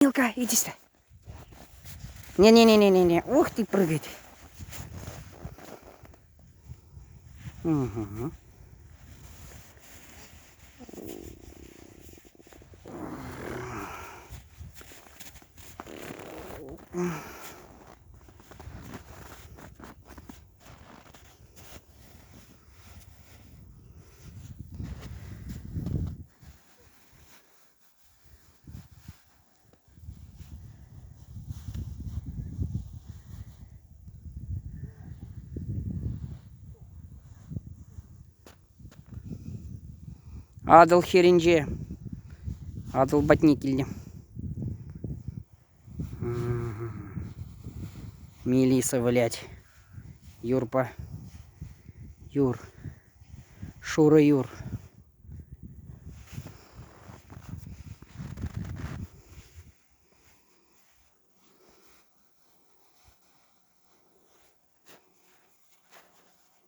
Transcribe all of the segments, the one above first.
Милка, иди сюда. Не-не-не-не-не-не. Ух ты, прыгает. Угу. Атӑл хӗрринче Атӑл патне килнӗ. Мелиса вылять юрпа. Юр. Шурӑ юр.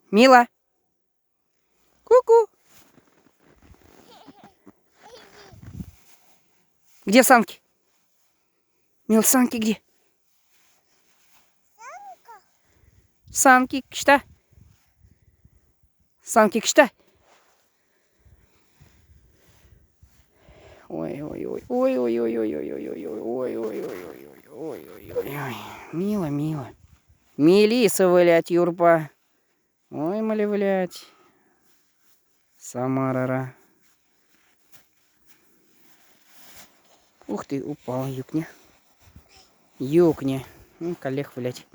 Мила. Ку-ку. Где санки? Мил, санки где? Санки кӑҫта? Санки кӑҫта? Ой, ой, ой, ой, ой, ой, ой, ой, ой, ой, ой, ой, ой, ой, ой, ой, ой, ой, ой. Мила, мила. Мелиса вылять юрпа. Ой, мали вылять. Самарара. Ух ты, упала, юкне. Юкне. Ну, коллег вылять.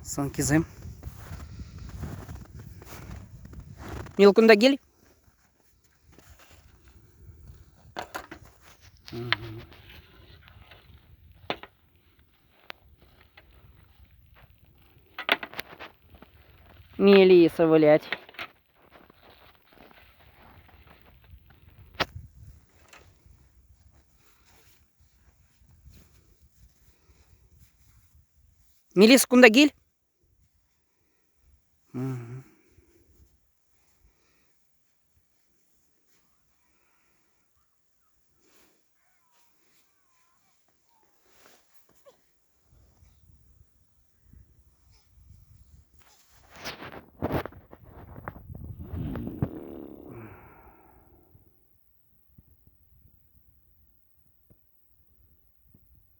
Санкисем. Мил кунта кил. Мелиса вылять. Мелис кунта кил.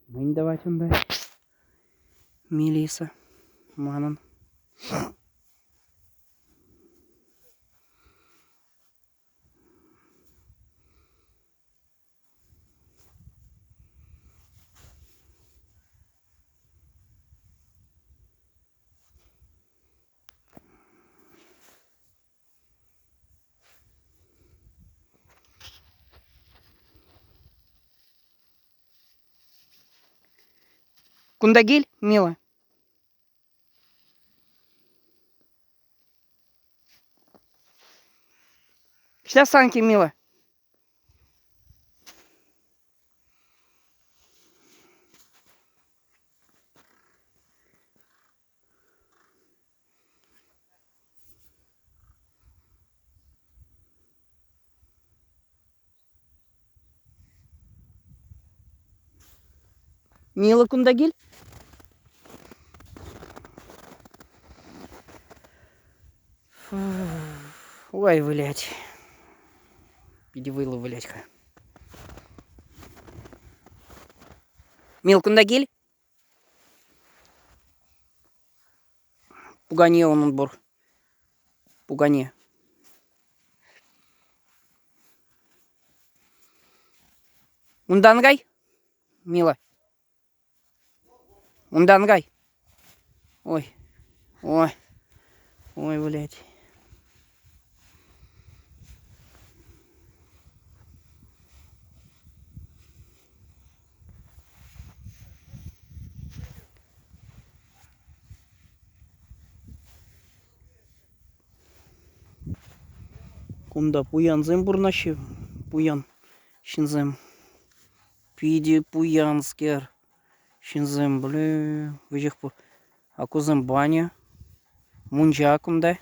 Мӗн тӑвать унта Мелиса манӑн? Кунта кил, Мила. Ӑҫта санки, Мила? Мила кунта кил. Ой, вылять. Питӗ вӑйлӑ вылять-ха. Мил, кунта кил. Пукане унӑн пур. Пукане. Унтан кай, Мила. Унтан кай. Ой, ой, ой, блядь. Кунта пуянсем пурӑнаҫҫӗ, пуян ҫынсем. Питӗ пуянскер ҫынсем, блин, веҫех пур. А кусем баня, мунча кунта.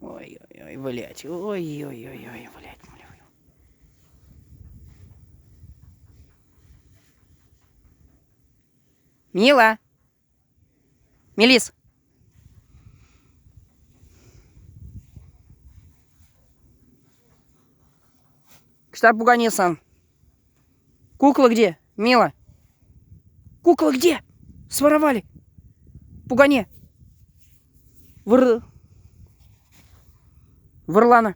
Ой-ой-ой, блядь, ой-ой-ой, блядь. Мила! Мелис! Кӑҫта пукане сан? Кукла где? Мила! Кукла где? Своровали! Пукане! Выр... Вӑрланӑ.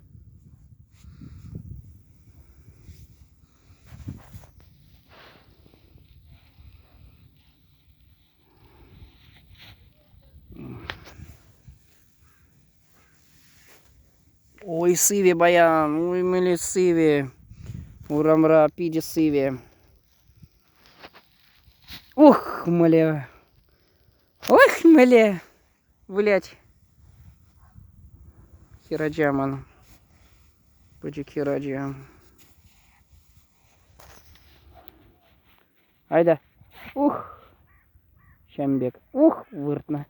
Ой, сивӗ паян, ой, мӗнле сивӗ. Урамра питӗ сивӗ. Ух, мӗле. Ох, мӗле. Вылять. Хӗрача ман. Пӗчӗк хӗрача. Айда. Ух! Ҫам пек. Ух, выртнӑ.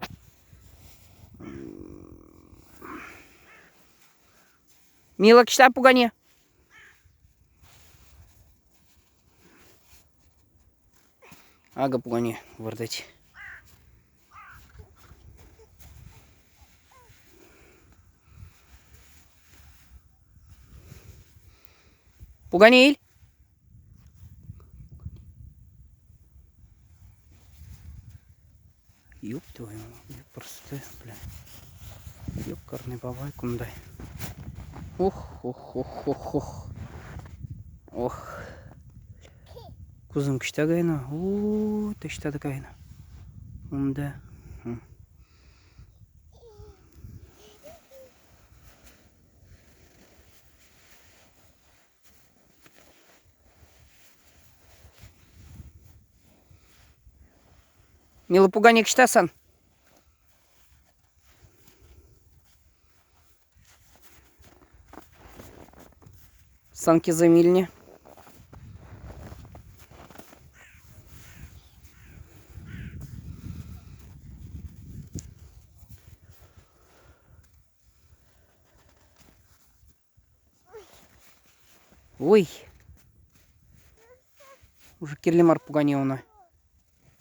Мила, кӑҫта пукане? Акӑ пукане выртать. Пукане ил. Ёб твою, просто, бля. Ёкарный бабай кунта. Ох, ох, ох, ох, ох. Ох. Кусем кӑҫта кайнӑ? У, таҫта та кайнӑ. Унта. Мила пукане ӑҫта сан? Санкисем илнӗ. Ой! Уже кирлӗ мар пукане ӑна.